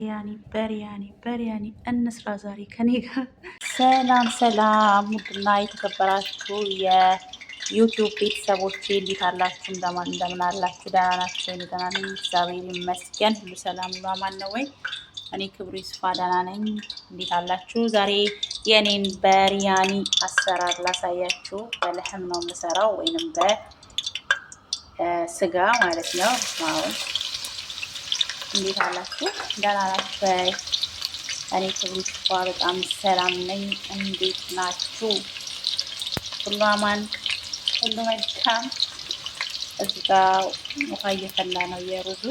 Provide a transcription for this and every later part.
ያኒ በሪያኒ በሪያኒ እንስራ ዛሬ ከኔ ጋር። ሰላም ሰላም፣ ውድና የተከበራችሁ የዩቲዩብ ቤተሰቦቼ እንዴት አላችሁ? እንደምን አላችሁ? ደህና ናችሁ? እኔ ደህና ነኝ፣ እግዚአብሔር ይመስገን። ሁሉ ሰላም ሁሉ አማን ነው ወይ? እኔ ክብሩ ይስፋ ደህና ነኝ። እንዴት አላችሁ? ዛሬ የእኔን በሪያኒ አሰራር ላሳያችሁ። በ لحم ነው የምሰራው ወይንም በስጋ ማለት ነው። እንዴት አላችሁ? ደህና ናችሁ? እኔ ክብሩ ይስፋ በጣም ሰላም ነኝ። እንዴት ናችሁ? ሁሉ አማን፣ ሁሉ መልካም። እዚህ ጋ ውሃ እየፈላ ነው የሩዙ።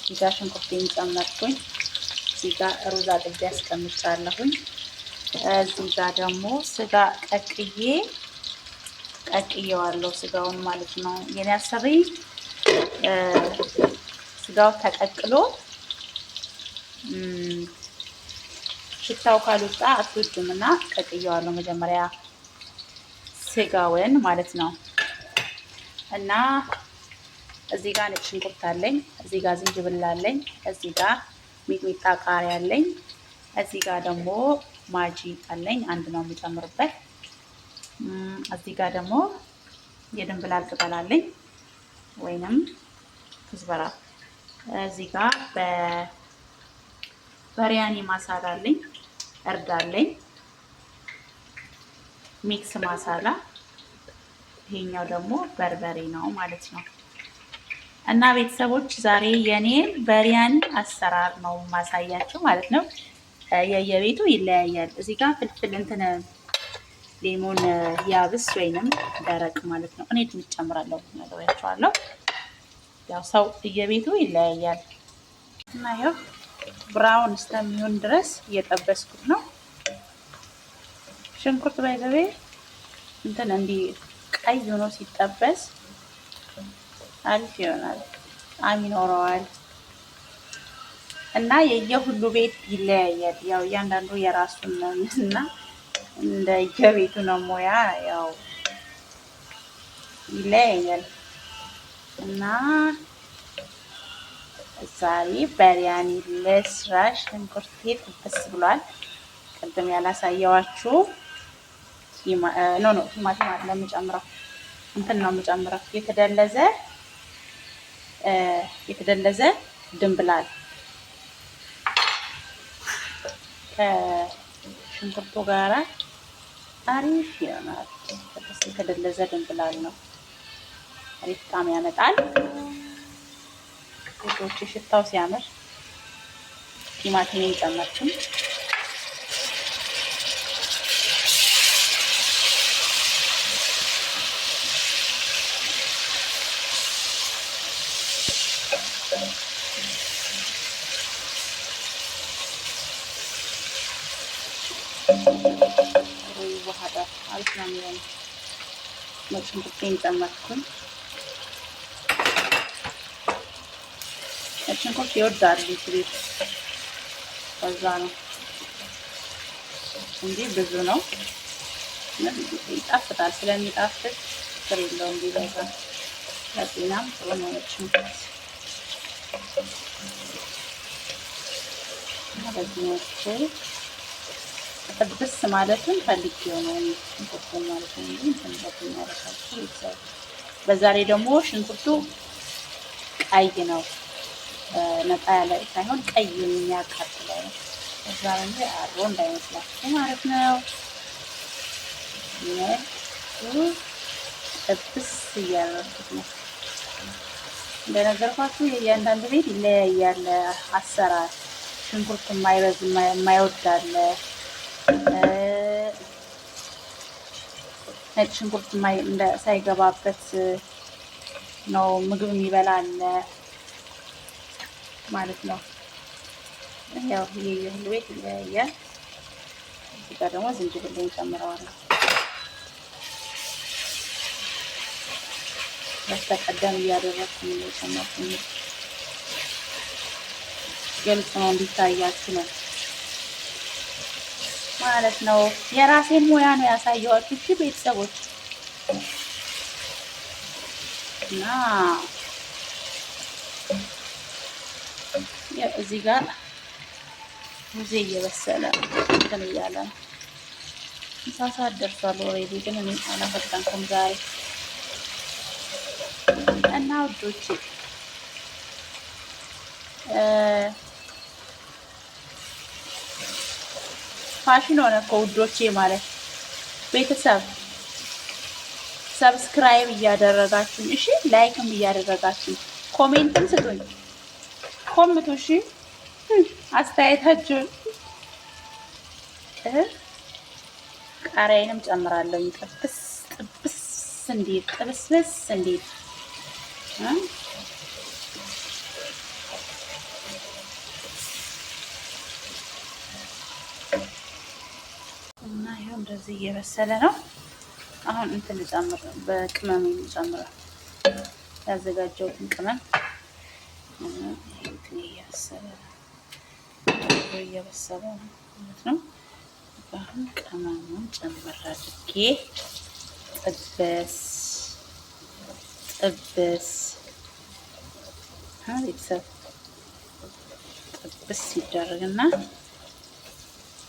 እዚህ ጋ ሽንኩርቴን ጨመርኩኝ። እዚህ ጋ ሩዝ አጥቤ አስቀምጫለሁኝ። እዚህ ጋ ደግሞ ስጋ ቀቅዬ ቀቅዬዋለሁ ስጋውን ማለት ነው። የኔ አሰሪ ስጋው ተቀቅሎ ሽታው ካልወጣ አትወድም እና ቀቅዬዋለሁ መጀመሪያ ስጋውን ማለት ነው። እና እዚህ ጋር ነጭ ሽንኩርት አለኝ፣ እዚህ ጋር ዝንጅብል አለኝ፣ እዚህ ጋር ሚጥሚጣ ቃሪያ አለኝ፣ እዚህ ጋር ደግሞ ማጂ አለኝ። አንድ ነው የምጨምርበት። እዚህ ጋር ደግሞ የድንብላል ቅጠል አለኝ ወይንም كزبرة። እዚህ ጋር በሪያኒ ማሳላ አለኝ፣ እርድ አለኝ፣ mix masala። ይሄኛው ደግሞ በርበሬ ነው ማለት ነው። እና ቤተሰቦች ዛሬ የኔን በሪያኒ አሰራር ነው ማሳያችሁ ማለት ነው። የየቤቱ ይለያያል። እዚህ ጋር فلفل እንትን ليمون يابس ወይንም ደረቅ ማለት ነው። እኔ ትንሽ ጨምራለሁ ነግሬያቸዋለሁ። ያው ሰው እየቤቱ ይለያያል እና ያው brown እስከሚሆን ድረስ እየጠበስኩት ነው። ሽንኩርት ባይዘቤ እንትን እንዲህ ቀይ ሆኖ ሲጠበስ አሪፍ ይሆናል፣ ጣዕም ይኖረዋል። እና የየሁሉ ቤት ይለያያል። ያው እያንዳንዱ የራሱን ነው እና እንደየቤቱ ነው ሙያ ያው ይለያያል። እና ዛሬ በሪያኒ ልስራ። ሽንኩርቴ ጥብስ ብሏል። ቅድም ያላሳየዋችሁ no no ቲማቲም አይደለም የምጨምረው፣ እንትን ነው የምጨምረው፣ የተደለዘ ድንብላል ከሽንኩርቱ ጋራ አሪፍ ይሆናል። የተደለዘ ድንብላል ነው፣ አሪፍ ጣዕም ያመጣል። ውዶች ሽታው ሲያምር ቲማቲሜን ጨመርኩኝ። ይዋሃዳል። አሪፍ ነው የሚሆነው። ነጭ ሽንኩርቴን ጨመርኩኝ። ነጭ ሽንኩርት ይወዳሉ ቤት፣ በዛ ነው እንጂ ብዙ ነው። ይጣፍጣል። ስለሚጣፍጥ ችግር የለውም ቢበዛ፣ ለጤናም ጥሩ ነው ነጭ ሽንኩርት። በዚህ መልኩ ጥብስ ማለቱን ፈልጌው ነው ሽንኩርቱን ማለት ነው እንጂ እንትን ያደረጋችሁ። በዛ ላይ ደግሞ ሽንኩርቱ ቀይ ነው፣ ነጣ ያለ ሳይሆን ቀይ የሚያቃጥለው ነው። እዛ ነው እንጂ አድሮ እንዳይመስላችሁ ማለት ነው። ጥብስ እያደረኩት ነው። እንደነገርኳችሁ የእያንዳንዱ ቤት ይለያያል አሰራር። ሽንኩርት የማይበዝ የማይወድ አለ። ነጭ ሽንኩርት ሳይገባበት ነው ምግብ የሚበላ አለ ማለት ነው። ያው የየሁሉ ቤት ይለያያል። እዚህ ጋር ደግሞ ዝንጅብልን ጨምረዋለሁ። በስተቀደም እያደረግኩ ነው የጨመርኩኝ። ግልጽ ነው እንዲታያችሁ ነው ማለት ነው። የራሴን ሙያ ነው ያሳየኋችሁ። እሺ ቤተሰቦች እና እዚህ ጋር ሩዜ እየበሰለ እንትን እያለ ነው። ምሳ ሰዓት ደርሷል already፣ ግን እኔ አላፈጠንኩም ዛሬ። እና ውዶቼ ፋሽን ሆነ እኮ ውዶቼ ማለት ቤተሰብ subscribe እያደረጋችሁኝ፣ እሺ like ም እያደረጋችሁኝ፣ comment ም ስጡኝ፣ ኮምቱ፣ እሺ አስተያየታችሁን። ቃሪያዬንም ጨምራለሁ። ጥብስ ጥብስ እንዲል ጥብስብስ እንዲል እና ይኸው እንደዚህ እየበሰለ ነው። አሁን እንትን ልጨምር፣ በቅመም ልጨምረው ያዘጋጀሁትን ቅመም። እንትን እየበሰለ ነው፣ እየበሰለ ነው ማለት ነው። አሁን ቅመሙን ጨምር አድርጌ ጥብስ ጥብስ ቤተሰብ ጥብስ ይደረግና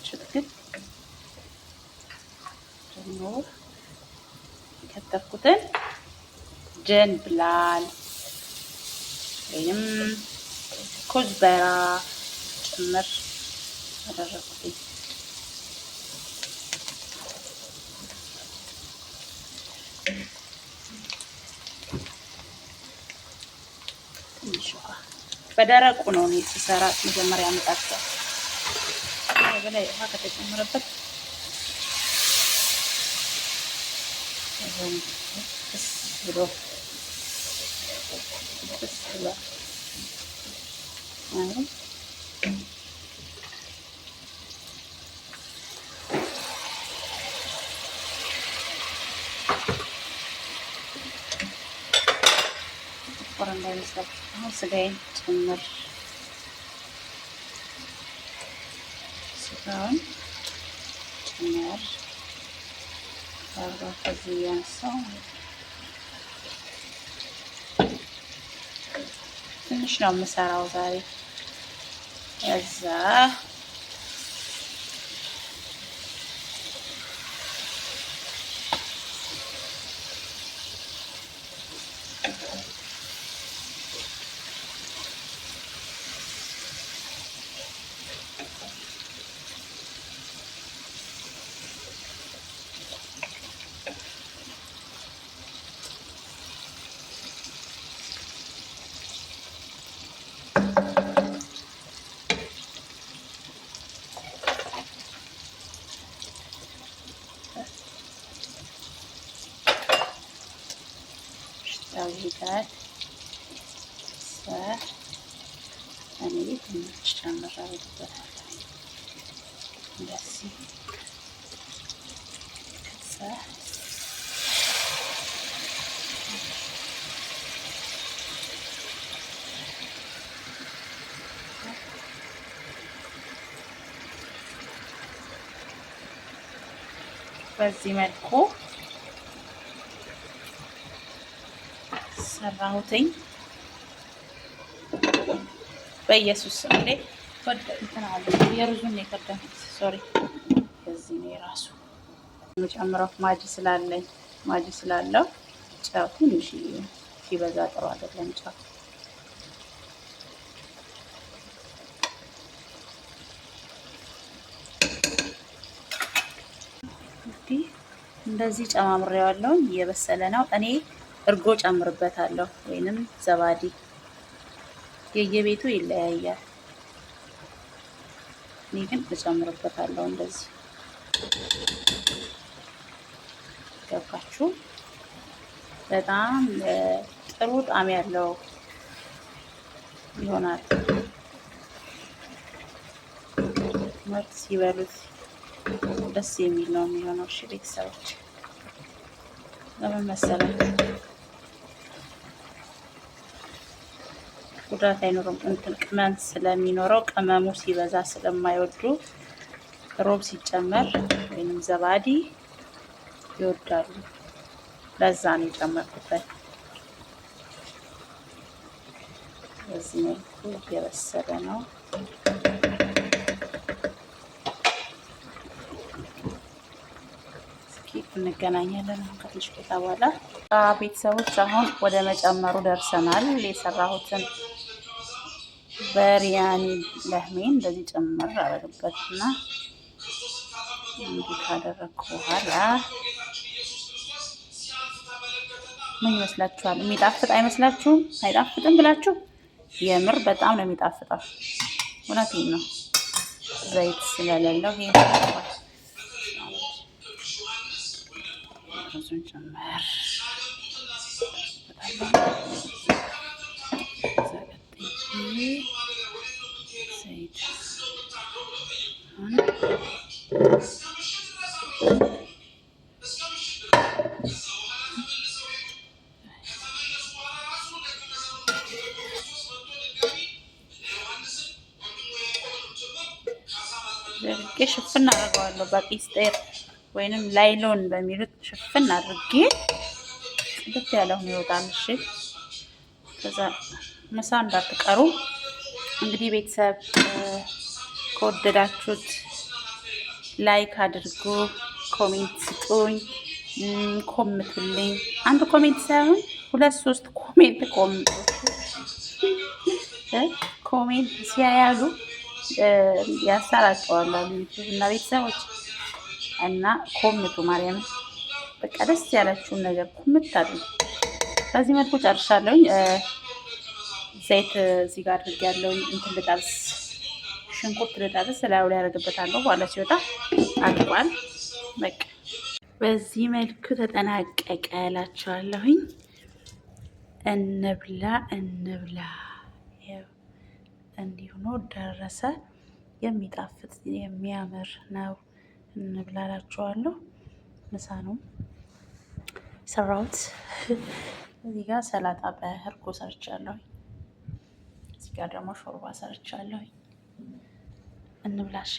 ችግር ደግሞ የከተፍኩትን ጀንብላል ወይም ኩዝበራ ጭምር አደረኩትኝ። ትንሽ ውሃ በደረቁ ነው እኔ ስሰራ መጀመሪያ አመጣቸው በላይ ውሃ ከተጨመረበት ብሎ ጥብስ ብሎ አሁን ጥቁር እንዳይመስላችሁ። አሁን ስጋዬን ጭምር ስጋውን ጭምር አርባ ከዚህ እያነሳው ትንሽ ነው የምሰራው ዛሬ። እዛ ሽታው ይሄዳል። እኔ ትንሽ ጨምር አደርግበታለሁ። እንደዚህ ከዛ በዚህ መልኩ ሰራሁትኝ። በኢየሱስ ስም እንዴ እንትን አለ የሩዙን ነው የከደንኩት። sorry እዚህ ነው የራሱ የምጨምረው ማጂ ስላለኝ ማጂ ስላለው ጨው ትንሽ ሲበዛ ጥሩ አይደለም። ጨው እንግዲህ እንደዚህ ጨማምሬዋለሁ። እየበሰለ ነው። እኔ እርጎ ጨምርበታለሁ ወይንም ዘባዲ፣ የየቤቱ ይለያያል። እኔ ግን እጨምርበታለሁ እንደዚህ። ገባችሁ? በጣም ጥሩ ጣዕም ያለው ይሆናል። ምርት ሲበሉት ደስ የሚል ነው የሚሆነው። እሺ ቤተሰቦች ለምን መሰላችሁ? ጉዳት አይኖርም። እንትን ቅመም ስለሚኖረው ቅመሙ ሲበዛ ስለማይወዱ ሮብ ሲጨመር ወይንም ዘባዲ ይወዳሉ። ለዛ ነው የጨመርኩበት። በዚህ መልኩ እየበሰለ ነው። እስኪ እንገናኛለን አሁን ከትንሽ ቆይታ በኋላ ቤተሰቦች። አሁን ወደ መጨመሩ ደርሰናል። የሰራሁትን በሪያኒ ለህሜን እንደዚህ ጨምር አደረግበትና እንዲህ ካደረግኩ በኋላ ምን ይመስላችኋል? የሚጣፍጥ አይመስላችሁም? አይጣፍጥም ብላችሁ የምር በጣም ነው የሚጣፍጠው። እውነቴን ነው። ዘይት ስለሌለው ይሄ ሩዙን ጨመር ዘይት አድርጌ ሽፍን አድርገዋለሁ። በቂስጤር ወይንም ላይሎን በሚሉት ሽፍን አድርጌ ጽድት ያለ ሆኖ ይወጣል። እሺ ከዛ ምሳ እንዳትቀሩ እንግዲህ ቤተሰብ ከወደዳችሁት like አድርጉ፣ comment ስጡኝ፣ ኮምቱልኝ። አንድ comment ሳይሆን ሁለት ሶስት comment ኮምቱ። comment ሲያያሉ ያሰራጨዋል ዩቲዩብ እና ቤተሰቦች እና ኮምቱ። ማርያም በቃ ደስ ያላችሁን ነገር ኮምት አድርጉ። በዚህ መልኩ ጨርሻለሁኝ። ዘይት እዚህ ጋር አድርጌያለሁኝ። እንትን ልጠብስ፣ ሽንኩርት ልጠብስ፣ ላዩ ላይ አደርግበታለሁ። በኋላ ሲወጣ አልቋል። በቃ በዚህ መልኩ ተጠናቀቀ እላችኋለሁኝ። እንብላ እንብላ። እንዲህ ሆኖ ደረሰ። የሚጣፍጥ የሚያምር ነው። እንብላ እላችኋለሁ። ምሳ ነው ሰራሁት። እዚህ ጋር ሰላጣ በእርጎ ሰርቻለሁ። እዚህ ጋር ደግሞ ሾርባ ሰርቻለሁ። እንብላ እሺ።